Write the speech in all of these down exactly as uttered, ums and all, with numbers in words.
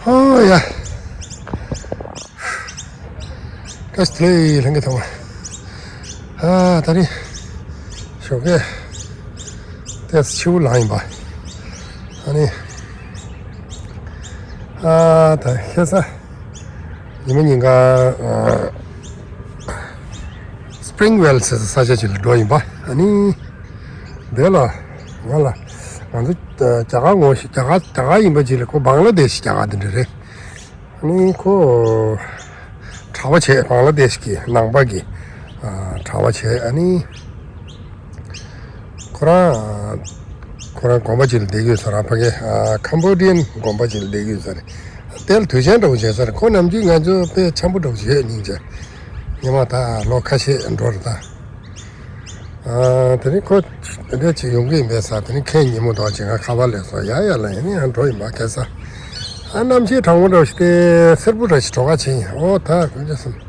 ཨོ་ཡ། བཀྲ་ཤིས་བདེ་ལེགས་ལྷན་རྒྱས་ཚང་མ། ཨ་ད་རིང་ཞོགས་ཀས་ཏོག་ཙམ་ཕྱི་པོ་ལངས་ཡིན་པ། ཨ་ནི་ཨ་ད་ཁ་སང་ཉི་མ་ཉིན་གང་ཨ་སྤྲིང་ཝེལ་ཟེར་ས་ཆ་ཅིག་ལ་འགྲོ་ཡིན་པ། ཨ་ནི་དེ་ལ་ང་ལ་ང་ཚོ་རྒྱ་གར་ངོ་ཤེས། རྒྱ་གར་རྒྱ་གར་ཡིན་པ་ཅིག་ལ་ཁོ་བང་ལ་དེ་ཤི་རྒྱ་གར་དེ་འདྲ་རེད། ཨ་ནི་ཁོ་གྲྭ་པ་བྱས། བང་ལ་དེ་ཤི་གི་ནང་པ་གི་ཨ་གྲྭ་པ་བྱས། ཨ་ནི་ཁོ་རང་ཁོ་རང་དགོན་པ་ཅིག་ལ་བསྡད་ཀྱི་ཡོད་ས་རེད། ཕ་གི་ཨ་ཁམ་བོ་ཌི་ཡན་དགོན་པ་ཅིག་ལ་བསྡད་ཀྱི་ཡོད་ས་རེད། དེ་ལ་དུས་ཆེན་འདྲ་བོ་བྱས་ས་རེད། ཁོ་ནམ་རྒྱུན་ང་ཚོ་དཔེ་འཆམ་པོ་འདྲ་བོ་བྱས། སྙིང་རྗེ། ཉི་མ་ད་ལོ་ཁ་ཤས་འགྲོ་རེད་ད། ཨ་དེ་རིང་ཁོ་འདི་འདྲ་ཅིག་ཡོང་གི་ཡིན་པས་ཟེར། དེ་རིང་ཁའི་ཉིན་མོ་དོག་ཅིག་ང་ཁ་པར་སླེབས་སོང་། ཡ་ཡ་ལ་ཡིན་ནི་ཡང་འགྲོ་ཡིན་པ། ཁ་སང་ཨ་གནམ་གཤིས་གྲང་མོ་འདྲ་བོ་ཞིག་སྟེ་སེར་པོ་འདྲ་ཞིག་འགྲོ་ག་ཕྱིན་ཡིན། ཨོ་ད་དགོན་ཆ་སོང་།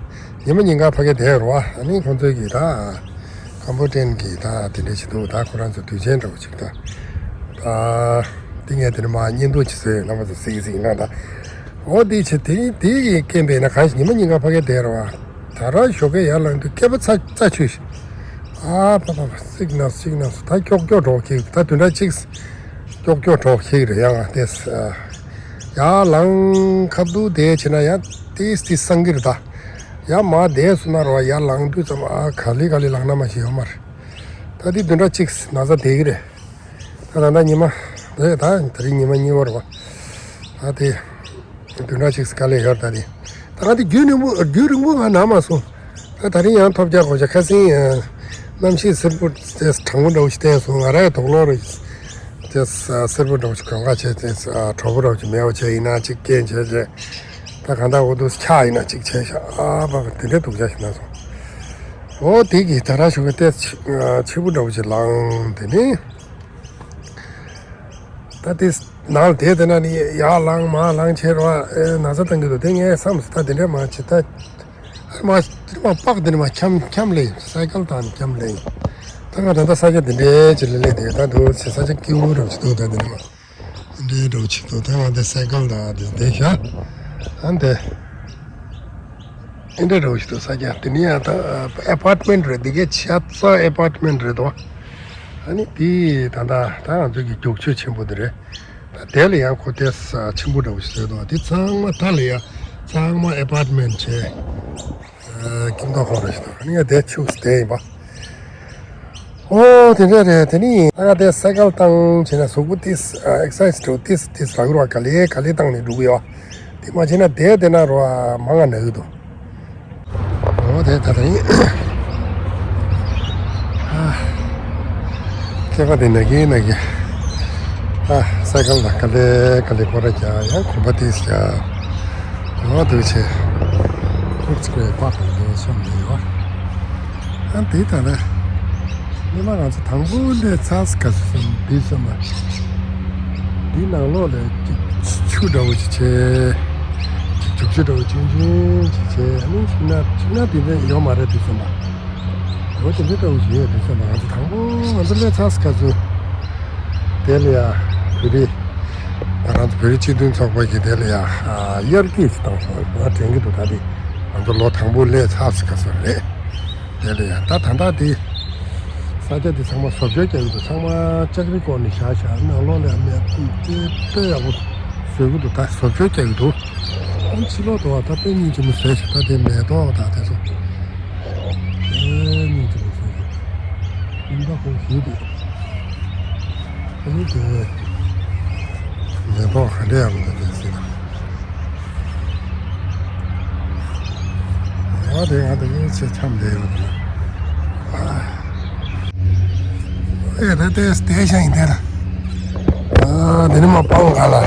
ཉི་མ་ཉིན་གང་ཕ་གི་བསྡད་རོགས། ཨ་ནི་ཁོང་ཚོའི་གི་ད་ཁམ་བོ་ཌི་ཡན་གི་ད་དེ་འདྲ་ཞིག་འདུག་ད་ཁོ་རང་ཚོ་དུས་ཆེན་འདྲ་བོ་ཅིག་ད་ད་དེ་ངས་དེ་ནས་མ་བརྙན་ཐུང་ཅིག་བཟོས། རྣམ་པ་ཚོ་གཟིགས་གཟིགས་གནང་ད། ཨོ་དེ་བྱས་དེ་དེ་གི་རྐྱེན་པས་ན་གང་ཞིག་ཉི་མ་ཉིན་གང་ཕ་གི་བསྡད་རོགས། ད་རང་ཞོགས་ཀས་ཡར་ལངས་དུས་སྐེད་པ་ཚ་ཚ་ཆུ་ཞིག་ཨ་ཕ་ཕ་ཕ་སིག་ན་སིག་ན་སུ་ད་ཀྱོག་ཀྱོག་གྲོགས་ཁྱེག་ད་དུས་འདྲ་གཅིག་ཀྱོག་ཀྱོག་གྲོགས་ཁྱེག་རེད། ཡང་དེ་ཡར་ལངས་ཁ་བསྡུ་དེ་བྱས་ན་ཡང་ཏིས་ཏིས་སང་གི་རེད་ད། ཡར་མར་བསྡད་སོང་ན་རོ། ཡར་ལངས་དུས་ཙམ་ཨ་ག་ལེ་ག་ལེ་ལངས་ན་མ་ཤེས་ཡོད་མ་རེད། ད་དེ་དུས་འདྲ་གཅིག་ན་ཚ་བསྡད་ཀྱི་རེད། ད་ད་ལྟ་ཉི་མ་རེད་ད། དེ་རིང་ཉི་མ་གཉིས་པ་རེད་པ། ད་དེ་བདུན་ཕྲག་གཅིག་དཀའ་ལས་ཡོད་ད་དེ། ད་ང་དེ་རྒྱུན་རིང་པོ་རྒྱུན་རིང་པོ་ང་ན་མ་སོང་། ད་ད་རིང་ཡང་ཐོབ་རྒྱག་དགོས་ཆ། ཁ་སང་གནམ་གཤིས་སེར་པོ་དེ་གྲང་མོ་འདྲ་བོ་ཞིག་བསྟན་སོང་། ང་རའི་དོགས་སློང་རེད། དེ་སེར་པོ་འདྲ་བོ་ཞིག་གོན་ག་བྱས། དེ་གྲོགས་པོ་འདྲ་བོ་ཞིག་མེད་པ་བྱས་ཡིན་ན་ཅིག་རྐྱེན་བྱས་བྱས། ད་གང་ལྟར་འོ་དུ་འཁྱག་ཡིན་ན་ཅིག་བྱས་ཤག་ཨ་ཕ་ཕ་དེ་འདྲའི་སྡུག་ཅག་ཞིག་ན་སོང་། འོ་དེ་གི་ད་ར་ཞུ་གི་ཏོག་ཙམ་ཕྱི་པོ་འདྲ་བོ་ཞིག་ལངས། དེ་ནས། ད་དེ་ནང་ལ་བསྡད་དེ་ན་ནི་ཡར་ལངས་མར་ལངས་བྱས་རོགས་ཨེ་ན་ཚ་བཏང་གི་འདུག་དེ་ངས་བསམ་སོང་། ད་དེ་འདྲས་མ་བྱེད། ད་ཨ་མ་དེ་མ་པགས་དེ་ནས་མ་འཁྱམ་འཁྱམ་ལེ་ཡིན། སའི་ཀལ་དང་འཁྱམ་ལེ་ཡིན། ད་ང་ད་ལྟ་ས་ཆ་དེ་འདྲས་ཅིག་ལ་སླེབས་དེ་ད་འདུག་ཟེར། ས་ཆ་སྐྱིད་པོ་འདྲ་བོ་ཅིག་འདུག་ད་དེ་ནས་མ་འདྲས་འདྲ་བོ་ཅིག་འདུག་ད་ང་དེ་སའི་ཀལ་དང་དེ་བསྡད་ཤག་ཨ་འདི། ཨེ་འདྲ་རོ་ཞིག་ཏུ་ས་རྒྱ་དེ་ནི་ཡང་ད་ཨེ་པར་ཊི་མེན་ཊི་རེད། འདི་གའི་ཆ་ཚང་ཨེ་པར་ཊི་མེན་ཊི་རེད་དོ། ཨ་ནི་དེ་ད་ད་ད་ང་ཚོ་གི་རྒྱུག་ཆུ་ཆེན་པོ་དེ་རེད། ད་དེ་ལ་ཡང་ཁོ་ཏེ་ཆེན་པོ་འདྲ་བོ་ཞིག་རེད་དོ། དེ་ཚང་མ་ད་ལ་ཡང་ཚང་མ་ཨེ་པར་ཊི་མེན་ཊི་བྱས། ཨ་ཁྱིམ་ཐོག་ཁོ་རེད་ཞིག་དོ། ཨ་ནི་ཡང་དེ་ཆུ་དེ་ཡིན་པ། ཨོ་དེ་འདྲ་རེད། དེ་ནི་ང་དེ་སའི་ཀལ་བཏང་བྱས་ན་གཟུགས་པོ་ཏིས་ཨེག་སར་སའི་ཛི་འགྲོ་ཏིས་ཏིས་ལ་ཡུར་བ་ག་ལེ་ག་ལེ་བཏང་ནས་འགྲོ་གི་ཡོད། དེ་མ་བྱས་ན་དེ་དེ་ན་རོ་མང་ང་ན་གི་འདུག་ཨོ་དེ་ད་དེ་ཡིན། ཨ་སྐེད་པ་དེ་ན་གི་ན་གི། ཨ་སའི་ཀལ་ལ་ག་ལེ་ག་ལེ་སྐོར་ར་རྒྱག་ཡང་གོམ་པ་ཏིས་རྒྱག་ཨོ་དེ་བྱས། ཁུག་ཅིག་པའི་པགས་དང་དེ་སོང་ནས་ཡོད། ཨ་འདི་ལྟར་ན། སྔོན་མ་ང་ཚོ་དང་པོ་སླེབས་ཚར་ག་ཚོད་སོང་འདི་སོང་ན། འདི་ནང་ལོགས་ལ་ཅིག་ཆུ་འདྲ་བོ་ཅིག་བྱས། ཅིག་རྒྱུག་ཆུ་འདྲ་བོ་ཆུང་ཆུང་ཅིག་བྱས། ཨ་ནི་ཅིག་ན་ཅིག་ན་དེ་འདྲ་ཡོད་མ་རེད་འདི་སོང་ན། འོ་དེ་འདྲ་འདྲ་བོ་ཞིག་ཡོད་འདི་སོང་ན། ང་ཚོ་དང་པོ་ང་ཚོ་སླེབས་ཚར་ག་ཚོད། དེ་ལ་ཡ་བོད་རིགས་ང་རང་ཚོ་བོད་རིགས་སྤྱི་མཐུན་ཚོགས་པ་གིས་དེ་ལ་ཡ་ཨ་དབྱར་སྐྱིད་ཅིག་བཏང་སོང་། ང་དྲན་གྱི་འདུག་ད་དེ་ང་ཚོ་ལོ་དང་པོ་སླེབས་ཚར་ག་ཚོད་རེད། དེ་ལ་ཡང་ད་ད་ལྟ་དེ་ས་ཆ་དེ་ཚང་མ་བཟོ་བཅོས་རྒྱག་གི་འདུག་ཚང་མ་ལྕགས་རི་བསྐོར་ནས་བཞག་བཞག་ནང་ལོགས་ལ་མེ་དཔེ་དཔེ་ཡག་པོ་བཟོ་གི་འདུག་ད་བཟོ་བཅོས་རྒྱག་གི་འདུག་ཨང་ཕྱི་ལོགས་དུ་བ་ད་དཔེ་སྙིང་རྗེ་མོ་བཟོས་ཤག་ད་དེ་མེ་ཏོག་དང་དེ་ཚོ་དཔེ་སྙིང་རྗེ་མོ་བཟོས་ཤག་སྤུན་ཟླ་ཁོང་ཞུས་འདུག་ཨ་ནི་དེ་མེ་ཏོག་ག་འདྲ་ཡག་པོ་འདུག་དེ་ཟེར་ན། ཨ་དེ་ང་དང་གཉིས་ཆེ་འཆམ་བསྡད་ཡོད་དེ། ཨེ་ད་དེ་སྟེ་ཤ་ཡིན་དེ་ལ། ཨ་དེ་ནི་མ་སྤང་ག་ལ། ཨ་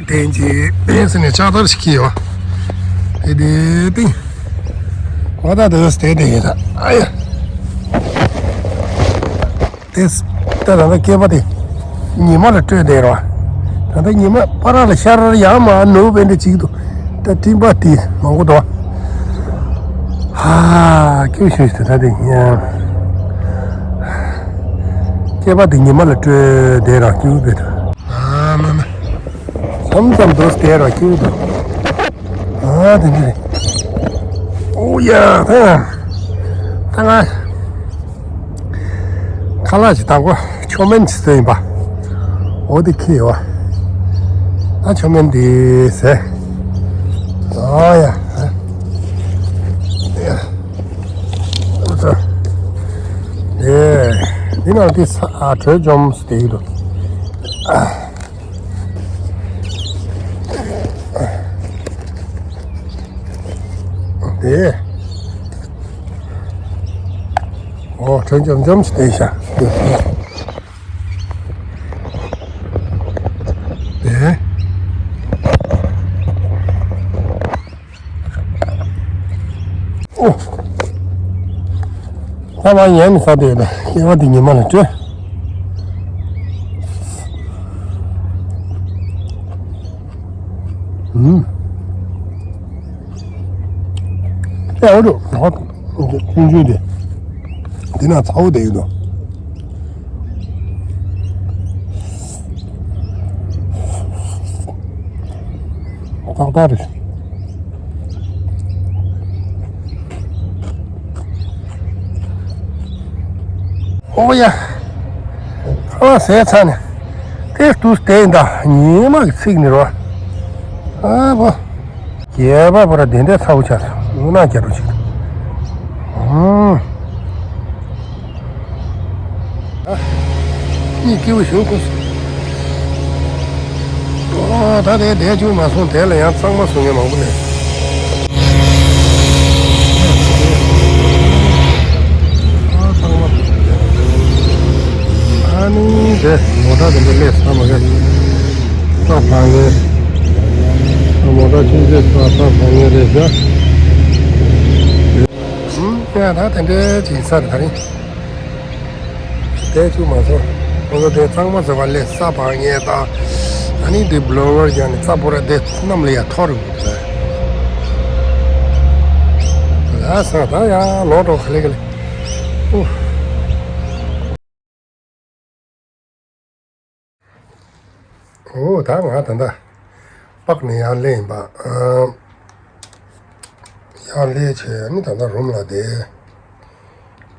དེ་ཅི་དེ་སི་ནས་ལྕགས་ཐར་ཞིག་གི་ཡོད། ཨེ་དེ་ཏིང་། ཨ་ད་དེ་སྟེ་དེ་ཡིན་ད། ཨ་ཡ། དེ་ད་ད་ལྟ་སྐེད་པ་དེ་ཉི་མ་ལ་སྤྲོད་བསྡད་རོགས། ད་ལྟ་ཉི་མ་པ་ར་ལ་ཤར་ཡང་མ་ནུབ་པའི་འདྲ་ཅིག་འདུག་ད་སྤྲིན་པ་དེ་མང་པོ་འདུག་ཧ་སྐྱིད་ཤོས་ཤིག་ད་དེ་ཡང་སྐེད་པ་དེ་ཉི་མ་ལ་སྤྲོད་བསྡད་རོགས་སྐྱིད་པོ་དཔེ་འདུག་ཨ་མ་མ། ས་ ཙམ་ཙམ་འདུག་སྟེར་བ་ཁྱེར་འདུག་ཨ་དེ་འདྲ་རེད། ཨོ་ཡ་ད་ད་ང་ཁ་ལག་ཅིག་དང་པོ་ཆོ་མེན་ཅིག་ཟོས་ཡིན་པ། འོ་དེ་ཁྱེར་ཡོད་བ། ཨ་ཆོ་མེན་དེ་ཟས། ཨོ་ཡ། ཨོ་ཙི། དེ་འདི་ནང་དེ་ས་ཨ་དྲོད་འཇོམས་དེ་ཡོད་དོ། དེ། ཨོ་དྲོད་འཇམ་འཇམ་ཞིག་བསྟན་ཤག་དེ། ཨོ། ད་མ་ཡན་ནི་ས་དེ་ཡོད་ད་སྐྱེ་བ་དེ་ཉི་མ་ལ་སྤྲོད། ཨུམ། ཨེ་འོ་འགྲོ་ཧོ། ཀུན་སྤྱོད་དེ། འདི་ན་ཚ་བོ་དེ་ཡོད་དོ། ཏག་ཏག་རེད། ཨོ་ཡ། ཁ་ལག་ཟས་ཚར་ནས། དེ་དུས་དེ་འདྲ་ཉི་མ་གི་ཚིག་ནི་རོ། ཨ་བོ། རྒྱལ་པ་བོ་ར་དེ་འདྲའི་ཚ་བོ་ཆགས་སོང་། དངོས་གནས་རྒྱལ་པོ་ཞིག་འདུག་ཨང་། ཨ། གཉིད་སྐྱིད་པོ་ཞིག་ཁུག་སོང་། ཨོ་ད་དེ་བསྡད་བཅུག་མ་སོང་། དེ་ལ་ཡང་གཙང་མ་བཟོ་མཁན་མང་པོ་སླེབས། ཨ་ནི་དེ་མོ་ཊ་དེ་འདྲ་སླེབས་ས་མ་རེད། ས་ཕང་ངེ། མོ་ཊ་ཆུང་ཆུང་ས་ས་ཕང་ངེ་རེད་ཤག་ཨུམ། ཡ་ད་དེ་འདྲའི་ཅིག་ས་རེད་ད་རིང་། དེ་ཚོ་མ་ཚོ། ཁོ་ཚོ་དེ་གཙང་མ་བཟོ་བ་ལས་ས་བག་ཉལ་དང་། ཨ་ནི་དེ་བློ་བར་ཀྱང་ནི་རྩ་བོ་ར་དེ་གནམ་ལ་ཡ་ཐོར་རེ་འོང་། ལ་ས་ད་ཡ་ལོག་འགྲོ་ག་ལེ་ག་ལེ། ཨོ། ཨོ་ད་ང་ད་ལྟ་པག་ནས་ཡར་སླེབས་ཡིན་པ། ཨ། ཡར་སླེབས་བྱས་ནི་ད་ལྟ་རུམ་ལ་བསྡད།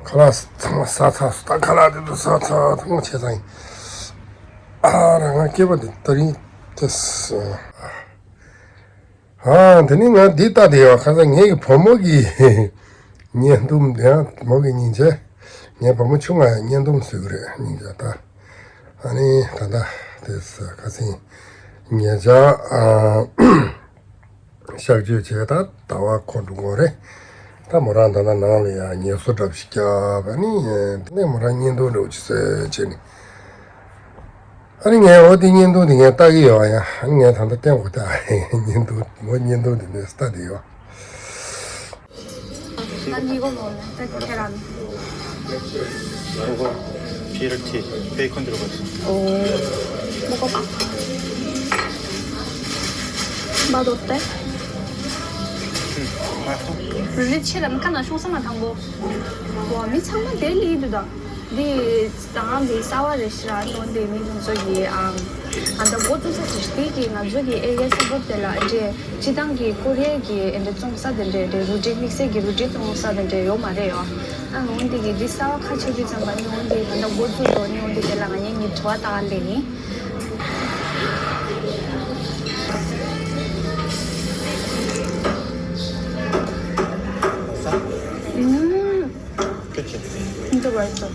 ཁ་ལག་ཚང་མ་ཟ་ཚར་སོང་། ད་ཁ་ལག་དེ་ཚོ་ཟ་ཚར་ཚང་མ་བྱས་ཚར་ཡིན། ཨ་ར་ང་སྐྱེས་པ་འདི་ད་རིང་དེ་ཨ། དེ་ནི་ང་འདི་ལྟ་དེ་ཡོད། ཁ་སང་ངེད་ཀྱི་བུ་མོ་གི་བརྙན་ཐུང་དེ་ཡང་མོ་གི་སྙིང་རྗེ། ངའི་བུ་མོ་ཆུང་ང་ཡང་བརྙན་ཐུང་བཟོས་གི་རེད་སྙིང་རྗེ་ད། ཨ་ནི་ད་ལྟ་དེ་ཁ་སང་ཉེ་ཆར་ཨ། གཤག་བཅོས་བྱས་ད་ཟླ་བ་འཁོར་འགྲོ་གི་རེད། ད་མོ་རང་ད་ལྟ་ནང་ལ་ཡང་ངལ་གསོ་འདྲ་པོ་ཞིག་བརྒྱབ། ཨ་ནི་དེ་ནས་མོ་རང་བརྙན་ཐུང་འདྲ་པོ་ཅིག་བཟོས་བྱས་ནས། ཨ་ནི་ངས་འོ་དེ་བརྙན་ཐུང་དེ་ངས་ལྟ་གི་ཡོད་ཡ། ཨ་ནི་ངས་ད་ལྟ་བསྟན་དགོས་ད། བརྙན་ཐུང་མོ་བརྙན་ཐུང་དེ་འདྲ་ལྟ་དེ་ཡོད། ཁྱེད་རང་། ཨོ། མི་གོ་པ། མ་དོ་ཏེ། རི་ཆེ་ལ་མི་ཁ་ན་ཤོང་ས་མ་དང་པོ། ཨོ་མི་ཚང་མ་དེ་ལི་འདུག་ད། འདི་ཏང་འདི་གསར་བ་རེད་ཤི་ར་ནོ་འདི་མི་ང་ཚོ་གི་ཨམ། ཨ་ད་འགོ་བཙུགས་ས་ཅིག་དེ་གི་ང་ཚོ་གི་ཨེ་རི་ཡ་ས་ཁུལ་དེ་ལ་འདྲེ་སྤྱི་བཏང་གི་ཀོ་རི་ཡ་གི་འདྲེ་བཙོང་ས་དེ་འདྲེ་འདྲེ་རུ་འདྲེ་དམིགས་བསལ་གི་རུ་འདྲེ་བཙོང་ས་དེ་འདྲེ་ཡོད་མ་རེད་ཡོ། ཨ་འོན་ཏེ་གི་འདི་གསར་བ་ཁ་ཕྱེ་དུས་ཙམ་པ་ནི་འོན་ཏེ་ད་ལྟ་འགོ་བཙུགས་འགྲོ་ནི་འོན་ཏེ་དེ་ལ་ང་ངའི་ངའི་དྲི་བ་ལྟ་ག་ལེ་ནི། ཨུམ། Good job. It's alright, though.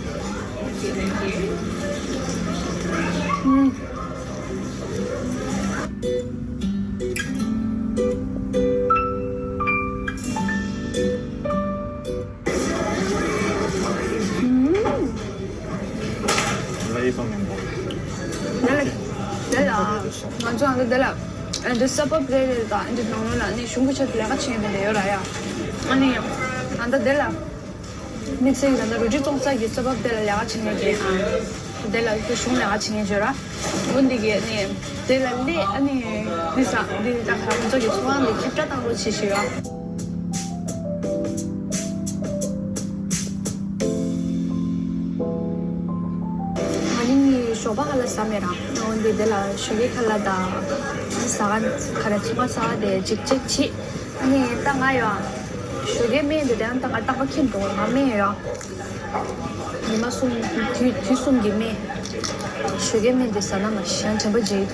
ཨུམ། ཨུམ། ལ་ཡི་པ་མེན་པ། ལ་ལ། ལ་ལ། ང་ཚོ་ཨ་ད་དེ་ལ། ཨ་འདི་ས་བབ་རེ་རེ་དང་ཨ་འདི་ནང་ལོགས་ལ་ནི་གཞུང་གི་ཆེད་དུ་ལས་ཀ་བྱེད་མི་འདི་ཡོད་ར་ཡ། ཨ་ནི། ཨ་ད་དེ་ལ། དམིགས་བསལ་གྱི་ད་ལྟ་རུ་ཏྲི་བཙོང་ས་གི་ས་བབ་དེ་ལ་ལས་ཀ་བྱེད་མཁན་དེ་ཨ། དེ་ལ་ཁོ་གཞུང་ལས་ཀ་བྱེད་མཁན་བརྗོད་ར། འོ་འདི་གི་ནི། དེ་ལ་སླེབས་ཨ་ནི། འདི་ས་འདི་ད་ག་རང་ཚོ་གི་ཚོང་ཁང་འདི་ཁྱབ་བསྒྲགས་བཏང་རོགས་བྱེད་ཞུ་ཡ། ང་ནི་ནི་ཞོགས་ བ་ཁ་ལ་ཟ་མེད་རང་། འོན་ཏེ་དེ་ལ་ཞོགས་ཀའི་ཁ་ལ་དང་ཟ་ཁ་ག་རེ་ཚོད་མ་ཟ་དེ་གཅིག་གཅིག་བྱེད། ཨ་ནི་ད་ང་ཡང་ཞོགས་ཀའི་སྨན་དེ་དང་ད་ང་རྟག་པར་འཁྱེར་འགྲོ། ང་སྨན་ཡང་ཉི་མ་གསུམ་དུས་དུས་གསུམ་གྱི་སྨན། ཞོགས་ཀའི་སྨན་དེ་ཟ་ན་མ་ཤི་ཡང་དྲན་པ་བརྗེད།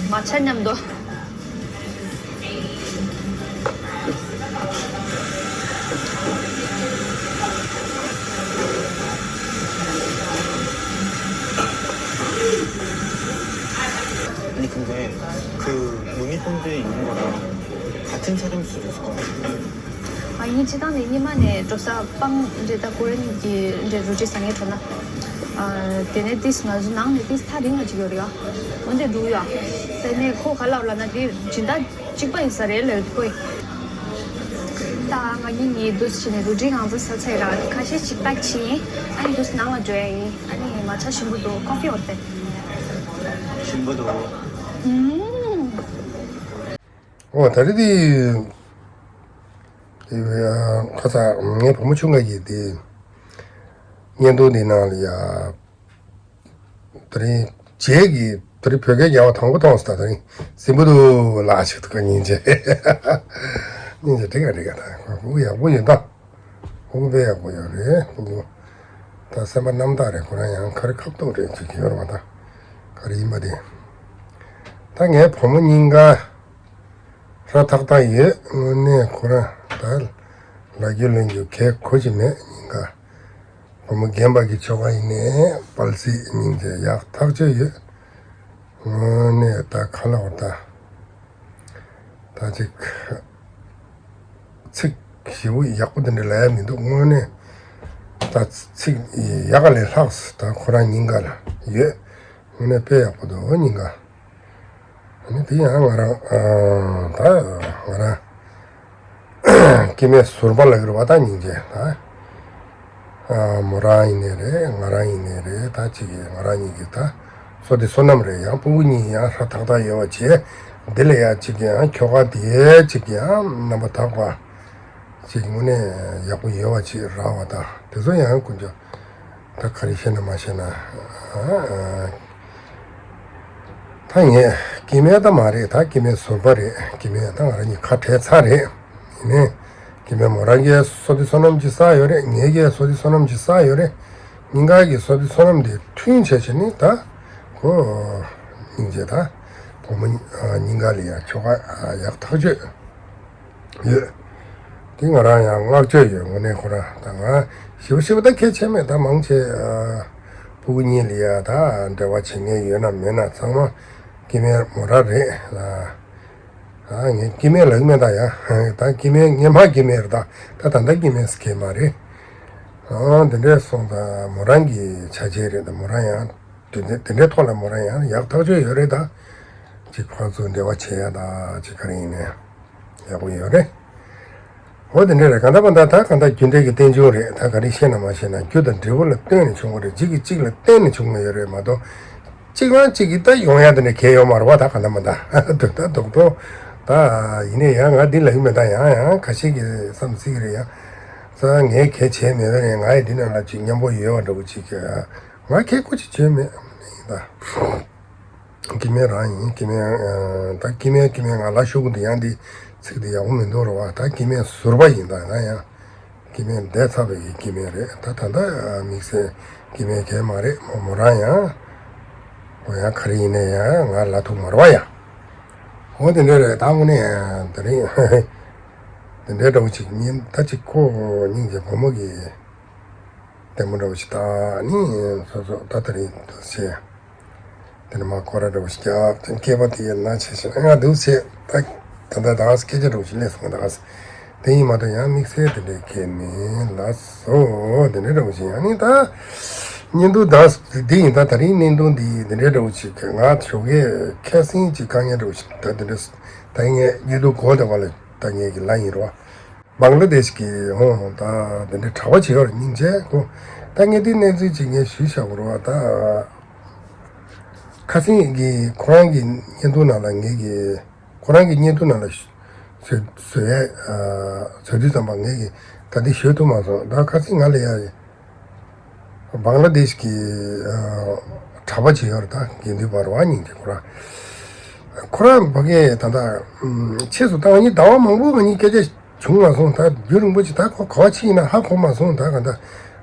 མ་ཆ་མཉམ་དུ། 아니 근데 그 루니 ܦܢܕ 있는 거랑 같은 사람 수준에서 ང་གཉིས་སྤྱི་བཏང་ནས་སྔོན་མ་ནས་འགྲོ་ས་སྤང་འདྲེ་ད་ཀོ་རེན་གྱི་འདྲེ་རུ་ཏྲི་ཟ་ངེས་འགྲོ་ན། དེ་ནས་ཏིས་ང་ཚོ་ནང་ནས་ཏིས་ཐག་རིང་ང་ཅིག་ཡོད་རེད་ཡ། འོན་ཏེ་འགྲོ་ཡ། དེ་ནས་ཁོ་ག་ལབ་ལབ་ན་དེ་སྦྱིན་བདག་གཅིག་པ་ཡིན་ས་རེད་ལབ་ཁོས། ད་ང་གཉིས་གཉིས་འདུག་བྱས་ནས་རུ་ཏྲི་ང་ཚོ་ཟ་ཚར་ར་ཁ་ཤས་ཅིག་བཏགས་ཕྱིན། ཨ་ནི་འདུག་ནང་ལ་འགྲོ་ཡ་ཡིན། ཨ་ནི་མ་ཆ་ཞིམ་པོ་འདུག་ཀོ་ཕི་འོར་ཏེ། ཞིམ་པོ་འདུག་ཨུམ། ཨོ་ད་རེས་དེ། དེ་ཁ་ས་ངའི་བུ་མོ་ཆུང་ང་གིས་དེ་བརྙན་ཐུང་དེ་ནང་ལ་ཡ། དེ་རིང་རྗེས་ཀྱི་དེ་རིང་བོད་སྐད་རྒྱབ་པ་དང་པོ་མཐོང་སོང་། ད་དེ་རིང་ཟིན་པོ་འདུག་ལགས་ཞིག་ཏུ་ཁ་སྙིང་རྗེ། སྙིང་རྗེ་འགྲིག་ག་འགྲིག་ག་ད་ཁོ་ཡག་པོ་ཡོད་ད། ཕྲུ་གུ་དཔེ་ཡག་པོ་ཡོད་རེད། ཕྲུ་གུ་ད་སེམས་པ་རྣམ་དག་རེད། ཁོ་རང་ཡང་ཁ་རི་ཁ་ཐུག་རེད་ཅིག་ཡོད་རེད་མ་གཏོགས་ག་རེ་ཡིན་པ་དེ། ད་ངའི་བུ་མོ་གཉིས་ཀ་ཧྲ་ཐག་ཐག་ཡོད། དངོས་གནས་ཁོ་རང་ད་ལབ་རྒྱུ་ལེན་རྒྱུ་གལ་གོ་ཅི་མེད། གཉིས་ཀ་བུ་མོ་རྒན་པ་གི་ཆོ་ག་ཡིན་ནའི་དཔལ་སྲིད་སྙིང་རྗེ་ཡག་ཐག་ཆོད་ཡོད། དངོས་གནས་ད་ཁ་ལ་བ་ད། ད་ཅིག་ཚིག་ཞིབ་པོ་ཡག་པོ་དེ་འདྲ་ལབ་ཡ་མི་འདུག་དངོས་གནས་ད་ཚིག་ཡག་ག་ལས་ལྷག་ད་ཁོ་རང་གཉིས་ཀ་ལ་ཡོད། དངོས་གནས་དཔེ་ཡག་པོ་འདུག་གཉིས་ཀ། ཨ་ནི་དེ་ཡང་ང་རང་ད་ང་རང་སྐྱེ་དམན་ཟུར་པ་ལ་གྱུར་བ་ད་སྙིང་རྗེ་ད། མོ་རང་ཡིན་ནའི་རེད། ང་རང་ཡིན་ནའི་རེད། ད་ཅིག་ང་རང་གཉིས་ཀྱི་ད་བསོད་བདེ་བསོད་ནམས་རེད། ཡང་ཕྲུ་གུ་གཉིས་ཡང་ཧྲ་ཐག་ཐག་ཡོད་པ་བྱས། འདི་ལ་ཡང་ཅིག་ཡང་ཁྱོ་ག་དེ་ཅིག་ཡང་རྣམ་པ་དག་པ་ཅིག་དངོས་གནས་ཡག་པོ་ཡོད་པ་ཅིག་རག་པ་དང་དེ་ཚོ་ཡང་དཀོན་མཆོག་ད་ག་རེ་བཤད་ན་མ་བཤད་ན། ད་ངས་སྐྱེ་དམན་ད་མ་རེད། ད་སྐྱེ་དམན་ཟུར་པ་རེད། སྐྱེ་དམན་ད་ང་རང་གཉིས་ཁ་བྲལ་ཚར་རེད། ཡིན་ནའི་སྐྱེ་དམན་མོ་རང་གིས་བསོད་བདེ་བསོད་ནམས་ཅིག་བསགས་ཡོད་རེད། ངས་ཀྱིས་བསོད་བདེ་བསོད་ནམས་ཅིག་བསགས་ཡོད་རེད། གཉིས་ཀ་གི་བསོད་བདེ་བསོད་ནམས་དེ་མཐུན་བྱས་བྱས་ནི་ད་ཁོ་སྙིང་རྗེ་ད་བུ་མོ་གཉིས་ཀ་ལ་ཡང་ཁྱོ་ག་ཡག་ཐག་ཆོད། ཡོད། དེ་ང་རང་ཡང་བསྔགས་བརྗོད་ཡོད། དངོས་གནས་ཁོ་རང་ད་ང་ཞེ་པོ་ཞེ་པོ་ད་གལ་ཆེ་མེད། ད་མང་ཆེ་ཕྲུ་གུ་གཉིས་ལ་ཡ་ད་འབྲེལ་བ་བྱེད་མཁན་ཡོད་ན་མེད་ན་ཚང་མ་སྐྱེ་དམན་མོ་རང་རེད། ད་ངས་སྐྱེ་དམན་ལབ་ཀྱི་མེད་ད་ཡ། ད་སྐྱེ་དམན་སྔོན་མ་སྐྱེ་དམན་རེད། ད་ད་ད་ལྟ་སྐྱེ་དམན་ཟེར་མཁན་མ་རེད། འདི་འདྲས་སོང་ད་མོ་རང་གི་ཆ་བྱད་རེད། ད་མོ་རང་ཡང་དེ་འདྲའི་དེ་འདྲའི་ཐོག་ལ་མོ་རང་ཡང་ཡག་ཐག་ཆོད་ཡོད་རེད། ད་ཅིག་ཕར་ཚུར་འབྲེལ་བ་བྱེད་ཡ་ད་ཅིག་ག་རེ་ཡིན་ནའི་ཡག་པོ་ཡོད་རེད། འོ་དེ་འདྲ་རེད། གང་ལྟར་མ་ད་ད་གང་ལྟར་རྒྱུ་འབྲས་ཀྱི་རྟེན་འབྱུང་རེད། ད་ག་རེ་བཤད་ན་མ་བཤད་ན་རྒྱུ་དང་འབྲས་བུ་ལ་ལྟོས་ནས་བྱུང་བ་རེད། གཅིག་གིས་གཅིག་ལ་བརྟེན་ནས་བྱུང་བ་ཡོད་རེད་མ་གཏོགས་གཅིག་རང་གཅིག་གིས་ད་ཡོང་ཡ་དེ་འདྲ་གལ་ཡོད་མ་རེད་བ། ད་གང་ལྟར་མ་ད་དུ་ད་རྡོག་རྡོག་ད་ཡིན་ནའི་ཡང་ང་འདི་ལབ་ཀྱི་མེད། ད་ཡང་ཡང་ཁ་ཤས་ཀྱིས་བསམ་སྲིད་ཀྱི་རེད་ཡ། ད་ངས་གལ་བྱས་མེད་པས་ནས་ང་ཡི་འདི་ནང་ལ་ཅིག་མཉམ་པོ་ཡོད་པ་འདྲ་བོ་ཅིག་ང་གལ་ཁོ་ཅིག་བྱས་མེད་ཡིན་ད། སྐྱེ་དམན་རང་ཡིན། སྐྱེ་དམན་ད་སྐྱེ་དམན་སྐྱེ་དམན་ང་ལ་ཤོག་གུ་འདི་ཡང་འདི་ཚིག་འདི་ཡག་པོ་མི་འདུག་རེད་བ། ད་སྐྱེ་དམན་ཟུར་པ་ཡིན། ད་ང་ཡང་སྐྱེ་དམན་འདས་ཚར་བའི་སྐྱེ་དམན་རེད། ད་ད་ལྟ་དམིགས་བསལ་སྐྱེ་དམན་གལ་མ་རེད། མོ་མོ་རང་ཡང་ཁོ་ཡང་ག་རེ་ཡིན་ནའི་ཡང་ང་ལ་ཐུག་མ་རེད་བ་ཡ། འོ་དེ་འདྲ་རེད། ད་དངོས་གནས་དེ་རིང་དེ་འདྲའི་འདྲ་བོ་ཅིག་ཉིན་ད་ཅིག་ཁོ་སྙིང་རྗེ་བུ་མོ་གི་ལྟད་མོ་འདྲ་བོ་ཞིག་ལྟ་ནི་སོ་སོ་ད་ད་རེས་འདུག་སེ། དེ་ནས་མ་ཁོ་ར་འདྲ་བོ་ཞིག་རྒྱབ་དེ་སྐེད་པ་དེ་ཡར་ན་བྱས་ཤིང་ང་འདུག་སེ་ད་ད་ད་ད་སྐད་ཆ་འདྲ་བོ་ཞིག་སླེབས་སོང་། ད་དེ་ཡིན་མ་གཏོགས་ཡང་དམིགས་བསལ་དེ་འདྲའི་སྐད་མིན་ལ་སོ། དེ་འདྲའི་འདྲ་བོ་ཞིག་ཡང་ནི་ད་བརྙན་ཐུང་ད་འདི་ཡིན། ད་ད་རིང་བརྙན་ཐུང་འདི་དེ་འདྲའི་འདྲ་བོ་ཞིག་ང་ཞོགས་ཀས་ཁ་སང་ཅིག་དཀའ་ངལ་འདྲ་བོ་ཞིག་ད་དེ་འདྲ་ད་ངས་བརྙན་ཐུང་གོ་བསྡད་པ་ལ་ད་ངས་ཀྱི་ལ་ཡིན་རོ། བང་ལ་དེཤ་གི་ཧོ་ད་དེ་འདྲའི་གྲྭ་པ་བྱེད་ཡོད་རེད་སྙིང་རྗེ་ཁོ། ད་ངས་དེ་གནས་ཚུལ་ཅིག་ངས་ཞུས་བཞག་པ་རེད་བ། ད་ཁ་སང་གི་ཁོ་རང་གི་བརྙན་ཐུང་ནང་ལ་ངས་ཀྱི་ཁོ་རང་གི་བརྙན་ཐུང་ནང་ལ་ བཟོས་བཟོས་ཡས་བཟོས་དུས་ཙམ་པ་ངས་ཀྱི་ད་འདི་ཞུ་ཐུབ་མ་སོང་། ད་ཁ་སང་ང་ལ་ཡ་བང་ལ་དེཤ་གི་གྲྭ་པ་ཅིག་ཡོད་རེད། ད་དགེ་འདུན་པ་རེད་བ། སྙིང་རྗེ། ཁོ་རང་ཁོ་རང་ཕ་གིར་ད་ལྟ་ཕྱིས་སུ་ད་ང་གཉིས་ཟླ་བ་མང་པོ་ང་གཉིས་སྐད་ཆ་བྱུང་མ་སོང་། ད་རྒྱུན་རིང་པོ་ཅིག་ད་ཁོ་ག་བ་ཕྱིན་ཡིན་ན་ཧ་གོ་མ་སོང་། ད་ག་ད་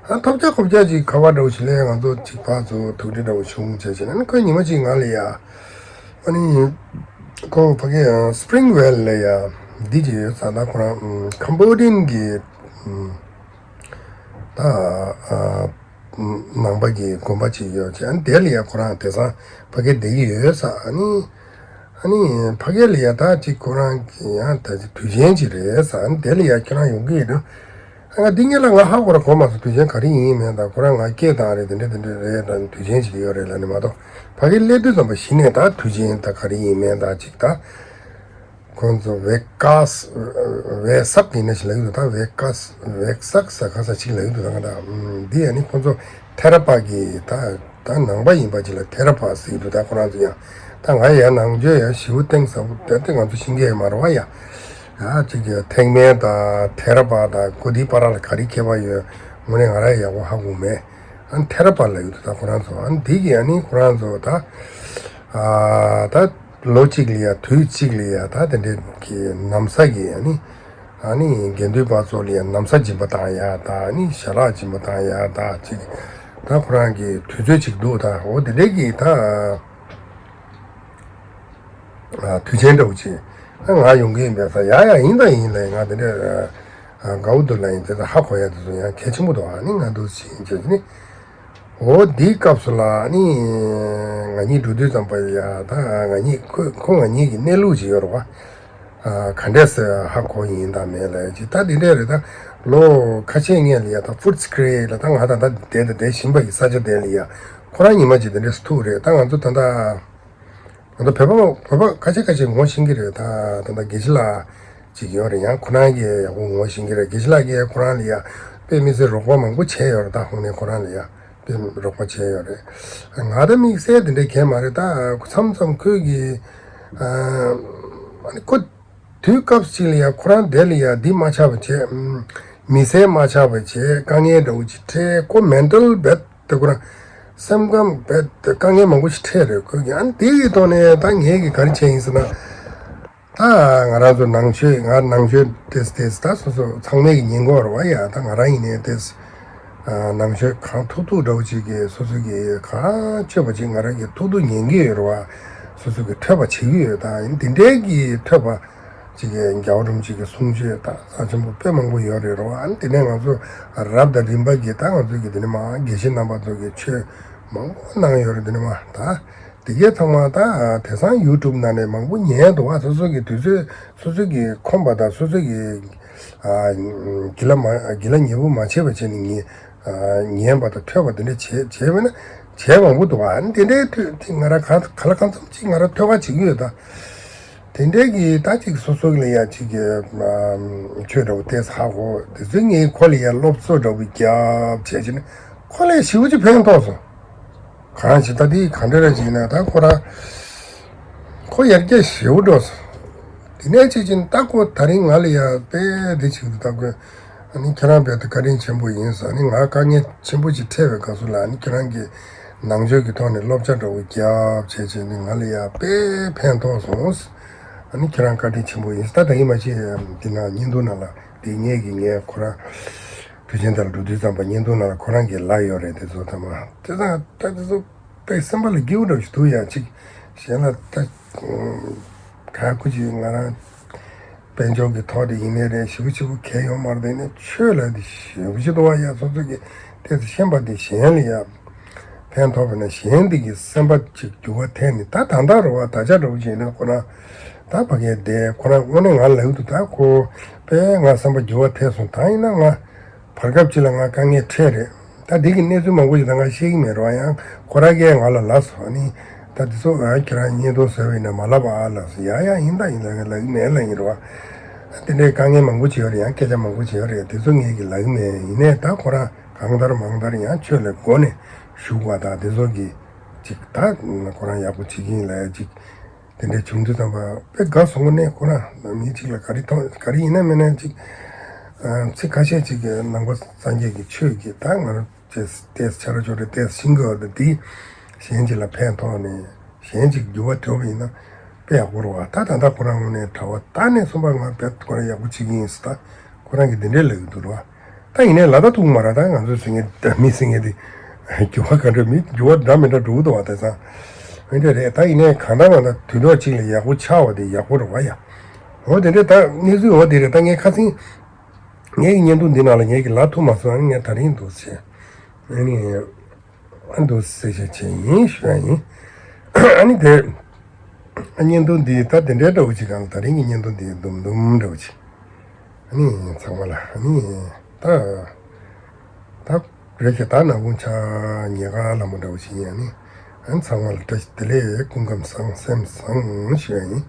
ཨ་ཐོབ་རྒྱག་ཁོབ་རྒྱག་ཅིག་ག་བ་འདྲ་བོ་ཞིག་ལས་ང་ཚོ་ཅིག་ཕར་ཚུར་ཐུག་འཕྲད་འདྲ་བོ་བྱུང་བྱས་བྱས་ནས་ཁོས་ཉི་མ་ཅིག་ང་ལ་ཡ། ཨ་ནི་ཁོ་ཕ་གི་ཨ་སི་པི་རིང་ཝེལ་ལ་ཡ་འདི་ཅིག་ཡོད་ས། ད་ཁོ་རང་ཨམ་ཁམ་བོ་ཌི་ཡན་གྱི་ཨམ་ད་ཨ་ནང་པ་གི་དགོན་པ་ཅིག་ཡོད་ཅེས། ཨ་ནི་དེ་ལ་ཡ་ཁོ་རང་དེང་སང་ཕ་གིར་བསྡད་ཀྱི་ཡོད་ས། ཨ་ནི་ཨ་ནི་ཕ་གི་ལ་ཡ་ད་ཅིག་ཁོ་རང་གི་ཡང་ད་ཅིག་དུས་ཆེན་ཅིག་རེད་ས། ཨ་ནི་དེ་ལ་ཡ་ཁྱོད་རང་ཡོང་གི་ཡོད་དུས། ང་འདི་ངེད་ལ་ང་ཧ་གོ་ར་གོ་མ་སོང་། དུས་ཆེན་ག་རེ་ཡིན་མིན་དང་ཁོ་རང་ང་སྐད་བཏང་རེད། དེ་འདྲ་དེ་འདྲ་རེད་དང་དུས་ཆེན་ཞིག་ཡོད་རེད་ལབ་ནས་མ་གཏོགས་ཕ་གིར་སླེབས་དུས་ཙམ་པ་གཞི་ནས་ད་དུས་ཆེན་ད་ག་རེ་ཡིན་མིན་དང་ཅིག་ད་ཁོང་ཚོ་ཝེ་ཀཱས་ཝེ་སག་ཡིན་ན་ཞིག་ལབ་ཀྱི་འདུག་ད་ཝེ་ཀཱས་ཝེ་སག་ས་ག་ས་ཅིག་ལབ་ཀྱི་འདུག་ད་ང་ད་འདི་ཡ་ནི་ཁོང་ཚོ་ཐེ་ར་པ་གི་ད་ད་ནང་པ་ཡིན་པ་ཅིག་ལ་ཐེ་ར་པ་ཟེར་གྱི་འདུག་ད་ཁོ་རང་ཚོ་ཡང་ད་ང་ཡ་ནང་ཆོས་ཡ་ཞེ་པོ་གཏིང་ཟབ་པོ་དེ་ང་ཚོ་ཤེས་ཀྱི་ཡོད་མ་རེད་བ། ཡ། ཡ་གཅིག་གི་ཐེག་དམན་དང་ཐེ་ར་པ་དང་ཁོ་དེའི་བར་ལ་ག་རེ་ཁྱད་པར་ཡོད། དངོས་གནས་ང་རང་ཡག་པོ་ཧ་གོ་མེད། ཨ་ནི་ཐེ་ར་པ་ལབ་ཡོད་དུས་ད་ཁོ་རང་ཚོ་ཨ་ནི་འདི་གི་ཨ་ནི་ཁོ་རང་ཚོ་ད་ཨ་ད་ལོ་གཅིག་ལ་ཡ་དུས་གཅིག་ལ་ཡ་ད་དེ་འདྲའི་གི་ན་བཟའ་གི་ཨ་ནི་ཨ་ནི་དགེ་འདུན་པ་ཚོ་ལ་ཡ་ན་བཟའ་སྦྱིན་པ་བཏང་ཡ་ད་ཨ་ནི་ཞལ་ལག་སྦྱིན་པ་བཏང་ཡ་ད་ཅིག་ད་ཁོ་རང་གི་དུས་ཚོད་ཅིག་འདུག་ད་འོ་དེ་འདྲའི་གི་ད། དུས་ཆེན་འདྲ་བོ་ཅིག་ང་ཡོང་གི་ཡིན་པས་ས། ཡ་ཡ་ཡིན་དང་ཡིན་ལ་ང་དེ་འདྲ་དགའ་བོ་འདུག་ལ་ཡིན་དེ་ད་ཧ་གོ་ཡ་དེ་ཚོ་ཡང་གལ་ཆེན་པོ་འདུག་ཨ་ནི་ང་འདུག་ཕྱིན་བྱས་ནི་འོ་འདིའི་སྐབས་སུ་ལ་ནི་ང་གཉིས་འགྲོ་དུས་ཙམ་པ་ཡ་ད་ང་གཉིས་ཁོ་ཁོ་ང་གཉིས་ཀྱི་གནས་ལུགས་ཅིག་ཡོད་རེད་བ། ག་འདྲས་སེ་ཧ་གོ་ཡིན་དང་མེད་ལ་ཅིག་ད་འདི་འདྲས་རེད། ད་ལོ་ཁ་ཤས་སྔོན་ལ་ཡ་ད་ཧྥུ་ཊི་སི་ཀི་རེ་ལ་ད་ང་ད་ད་བསྡད་ད་བསྡད་བཞིན་པ་ཡི་ས་ཆ་དེ་ལ་ཡ་ཁོ་རང་ཉི་མ་ཅིག་དེ་འདྲས་སུ་ཐུག་རེད། ད་ང་ཚོ་ད་ལྟ། ང་ཚོ་བོད་པ་བོད་པ་ཁ་ཤས་ཁ་ཤས་ངོ་ཤེས་ཀྱི་རེད། ད་ད་ལྟ་དགེ་བཤེས་ལགས་ཅིག་ཡོད་རེད། ཡང་ཁོ་རང་གིས་ཡག་པོ་ངོ་ཤེས་ཀྱི་རེད། དགེ་བཤེས་ལགས་ཀྱིས་ཁོ་རང་ལ་ཡ་དཔེ་མི་སྲིད་རོགས་པ་མང་པོ་བྱས་ཡོད་རེད། ད་ཧོང་ནས་ཁོ་རང་ལ་ཡ་དཔེ་རོགས་པ་བྱས་ཡོད་རེད། ང་ད་དམིགས་བསལ་དེ་འདྲའི་གང་མ་རེད། ད་མཚམས་མཚམས་ཁོས་ཀྱིས་ཨ་ནི་ཁོ་དུས་སྐབས་ཅིག་ལ་ཡ་ཁོ་རང་དེ་ལ་ཡ་འདི་མ་ཆགས་པ་བྱས། མི་སེར་མ་ཆགས་པ་བྱས། དཀའ་ངལ་འདྲ་བོ་ཅིག་འཕྲད། ཁོ་མེན་ཊལ་བེད་དེ་ཁོ་རང་སེམས་ཁམས་བེད་དེ་དཀའ་ངལ་མང་པོ་ཞིག་འཕྲད་རེད། ཁོ་གི་ཨ་ནི་དེ་གི་ཐོག་ནས་ད་ངས་གི་ག་རེ་བྱས་ཡིན་ཟེར་ན། ད་ང་རང་ཚོ་ནང་ཆོས་ང་ནང་ཆོས་ཏེས་ཏེས་ད་སོ་སོ་ཚང་མས་གི་ཉན་གོ་རེད་བ། ཡ་ད་ང་རང་ཡིན་ནའི་ཏེས་ནང་ཆོས་གང་ཐུག་ཐུག་འདྲ་བོ་ཅིག་གི་སོ་སོ་གི་གང་ཆོས་པ་ཅིག་ང་རང་གི་ཐུག་ཐུག་ཉན་གི་ཡོད་རེད་བ། སོ་སོ་གི་ཐོས་པ་བྱེད་གི་ཡོད། ད་ཡིན་དེ་འདྲའི་གི་ཐོས་པ། ཅིག་གི་རྒྱལ་བ་རིན་པོ་ཆེ་གི་གསུང་ཆོས་དང་རྩ་ཆེན་པོ་དཔེ་མང་པོ་ཡོད་རེད་རོ། ཨ་ནི་དེ་ནས་ང་ཚོ་རབ་དང་རིམ་པ་གི་ད་ང་ཚོ་གི་དེ་ནས་མ་དགེ་བཤེས་རྣམ་པ་ཚོ་གི་ཆོས་མང་པོ་གནང་ཡོད་རེད། དེ་ནས་མ་ད་དེ་གའི་ཚང་མ་ད་དེང་སང་ཡུ་ཊུབ་ནང་ནས་མང་པོ་ཉན་འདུག་བ། སོ་སོ་གི་དུས་ཚོད་སོ་སོ་གི་ཁོམ་པ་དང་སོ་སོ་གི་ཨ་གི་ལ་མ་གི་ལ་ཉེ་པོ་མ་བྱས་པ་བྱས་ནས་ཉན་ཨ་ཉན་པ་དང་ཐོས་པ་དེ་འདྲ་བྱས་བྱས་པས་ན་བྱས་མང་པོ་འདུག་བ། ཨ་ནི་དེ་འདྲའི་དུས་དེ་ང་རང་གང་ག་ལ་གང་འཚམ་ཅིག་ང་རང་ཐོས་ཁ་བྱེད་ཀྱི་ཡོད་ད། དེ་འདྲའི་གི་ད་ཅིག་སོ་སོ་ལ་ཡ་ཅིག་གི་ཨམ་ཆོས་འདྲ་བོ་ཏོག་ཙམ་ཧ་གོ། དེ་ཚོའི་ངས་ཁོ་ལ་ཡ་སློབ་གསོ་འདྲ་བོ་རྒྱབ་བྱས་ཕྱིན་ཁོ་ལ་ཞེ་པོ་ཅིག་ཕན་ཐོགས་སོང་། གང་ཞིག་ད་དེ་ག་འདྲ་ར་ཅིག་ན་ད་ཁོ་ར་ཁོ་ཡར་རྒྱས་ཞེ་པོ་འགྲོ་སོང་། དེ་ནས་ཅིག་ཅིག་ད་ཁོ་ད་རིང་ང་ལ་ཡ་དཔེ་དེ་ཅིག་ད་ཁོས། ཨ་ནི་ཁྱེད་རང་རྦད་དེ་བཀའ་དྲིན་ཆེན་པོ་ཡིན་ཟེར། ཨ་ནི་ང་དཀའ་ངལ་ཆེན་པོ་ཅིག་འཕྲད་པའི་སྐབས་སུ་ལ་ཨ་ནི་ཁྱེད་རང་གིས་ནང་ཆོས་ཀྱི་ཐོག་ནས་སློབ་སྦྱོང་འདྲ་བོ་རྒྱབ་བྱས་བྱས་ནས་ང་ལ་ཡ་དཔེ་ཕན་ཐོགས་སོང་། ཨ་ནི་ཁྱེད་རང་བཀའ་དྲིན་ཆེན་པོ་ཡིན་ཟེར། ད་ད་ཡིན་མ་ཤེས་འདི་ན་བརྙན་ཐུང་ནང་ལ་འདི་ངས་ཀྱི་ངས་ཁོ་རང་དུས་ཆེན་དེ་ལ་འགྲོ་དུས་ཙམ་པ་བརྙན་ཐུང་ནང་ལ་ཁོ་རང་གིས་ལབ་ཡོད་རེད། དེ་ཚོ་ཐ་མ་དེ་ཚང་ད་དེ་ཚོ་དཔེ་སེམས་པ་ལ་སྐྱིད་པོ་འདྲ་ཞིག་འདུག་ཡ། ཅིག་གཞན་ལ་ད་ག་ཁུ་ཅིག་ང་རང་། དཔལ་འབྱོར་གྱི་ཐོག་དེ་ཡིན་ནའི་རེད། ཞེ་པོ་ཅིག་གལ་ཡོད་མ་རེད། དེ་ནས་ཆོས་ལ་དེ་ཞེ་པོ་ཅིག་འདུག་བ། ཡ་སོ་སོ་གི་དེ་ཚོ་ཤེས་པ་དེ་གཞན་ལ་ཡ་ཕན་ཐོགས་པ་ན་གཞན་དེ་གི་སེམས་པ་ཅིག་འགྱུར་བ་ཐེབས་ནས་ད་ད་ལྟ་རུ་བ་ད་ཆ་འདྲ་བོ་བྱས་ན་ཁོ་རང་ད་ཕ་གིར་བསྡད་ཁོ་རང་དངོས་གནས་ང་ལབ་འདུག་ད་ཁོ་དཔེ་ང་སེམས་པ་འགྱུར་བ་ཐེབས་སོང་། ད་ཡིན་ན་ང་བར་སྐབས་ཅིག་ལ་ང་དཀའ་ངལ་འཕྲད་རེད། ད་འདི་གི་གནས་ཚུལ་མང་པོ་ཞིག་ད་ང་ཤེས་ཀྱི་མེད་རོགས། ཡང་ཁོ་རང་གིས་ང་ལ་ལབ་སོང་། ཨ་ནི་ད་འདི་ཚོ་ང་ཁྱེད་རང་བརྙན་ཐུང་བཟོས་པ་ཡིན་ན་མ་ལབ་ཨ་ལབ་སོང་། ཡ་ཡ་ཡིན་ད་ཡིན་ད་ངས་ལབ་ཀྱི་མེད་ལབ་ཡིན་རོགས། དེ་འདྲའི་དཀའ་ངལ་མང་པོ་ཅིག་ཡོད་རེད། ཡང་སྐད་ཆ་མང་པོ་ཅིག་ཡོད་རེད། དེ་ཚོ་ངས་ཀྱི་ལབ་ཀྱི་མེད། ཡིན་ནའི་ད་ཁོ་རང་གང་ལྟར་མང་ལྟར་ཡང་ཆོས་ལ་དགོས་ནས་བཞུགས་པ་དང་དེ་ཚོ་གི་ཅིག་ད་ཁོ་རང་ཡག་པོ་བྱེད་ཀྱི་ཡིན་ལབ་ཡ་ཅིག་དེ་འདྲ་བྱུང་དུས་ཙམ་པ་དཔེ་དགའ་སོང་གོ་ནས། ཁོ་རང་མི་གཅིག་ལ་ག་རེ་མཐོང་ག་རེ་ཡིན་ན་མིན་ན་ཅིག་ཚིག་ཁ་ཤས་ཅིག་གི་ནང་པ་སངས་རྒྱས་ཀྱི་ཆོས་ཀྱི་ད་ང་རང་ཅེས་ཏེས་ཆ་ར་ཆོ་རེ་ཏེས་ཤིང་གི་འོག་ཏུ་དེ་གཞན་ཅིག་ལ་ཕན་ཐོགས་ནས་གཞན་ཅིག་འགྱུར་བ་ཐོབ་པ་ཡིན་ན་དཔེ་ཡག་པོ་རེད་བ། ད་ད་ལྟ་ཁོ་རང་ངོས་ནས་གྲྭ་བ་ད་ནས་གསུངས་པ་ང་དཔེ་ཁོ་རང་ཡག་པོ་བྱེད་ཀྱི་ཡིན་ཟེར། ད་ཁོ་རང་གིས་འདི་འདྲས་ལབ་ཀྱི་འདུག་རེད་བ། ད་ཡིན་ནའི་ལ་ད་ཐུག་མ་ར། ད་ང་ཚོས་ཟེར་མཁན་ད་མི་ཟེར་མཁན་དེ་འགྱུར་བ་ག་འདྲ་མི་འགྱུར་བ་འདྲ་མི་འདྲ་འགྲོ་གི་འདུག་བ། དེང་སང་འོན་ཏེ་རེད། ད་ཡིན་ནའི་གང་ལྟར་མ་ད་དུས་ཐོག་གཅིག་ལ་ཡག་པོ་ཆགས་པ་དེ་ཡག་པོ་རེད་བ་ཡ། འོ་དེ་འདྲས་ད་གནས་ཚུལ་འོ་དེ་རེད། ད་ངས་ཁ་སང་ངའི་བརྙན་ཐུང་འདི་ནང་ལ་ངས་ཀྱི་ལ་ཐུག་མ་སོང་། ཨ་ནི་ངས་ད་རིང་འདུག་ཟེར། ཨ་ནི། ཨ་འདུག་སེ་བྱས་བྱས་ཡིན་ཞུ་ཡ་ཡིན། ཨ་ནི་དེ། ཨ་བརྙན་ཐུང་འདི་ད་དེ་འདྲའི་འདྲ་བོ་ཅིག་གང་ལ་ད་རིང་གི་བརྙན་ཐུང་འདི་དུམ་དུམ་འདྲ་བོ་ཅིག་ཨ་ནི་ཚང་མ་ལ་ཨ་ནི་ད། ད་རེད་ཀྱི་ད་ནག་ཁུང་ཆ་ཉེ་ག་ལ་མོ་འདྲ་བོ་ཅིག་ཡིན། ཨ་ནི་ཨ་ནི་ཚང་མ་ལ་བཀྲ་ཤིས་བདེ་ལེགས། སྐུ་ཁམས་བཟང་སེམས་བཟང་ཞུ་ཡ་ཡིན།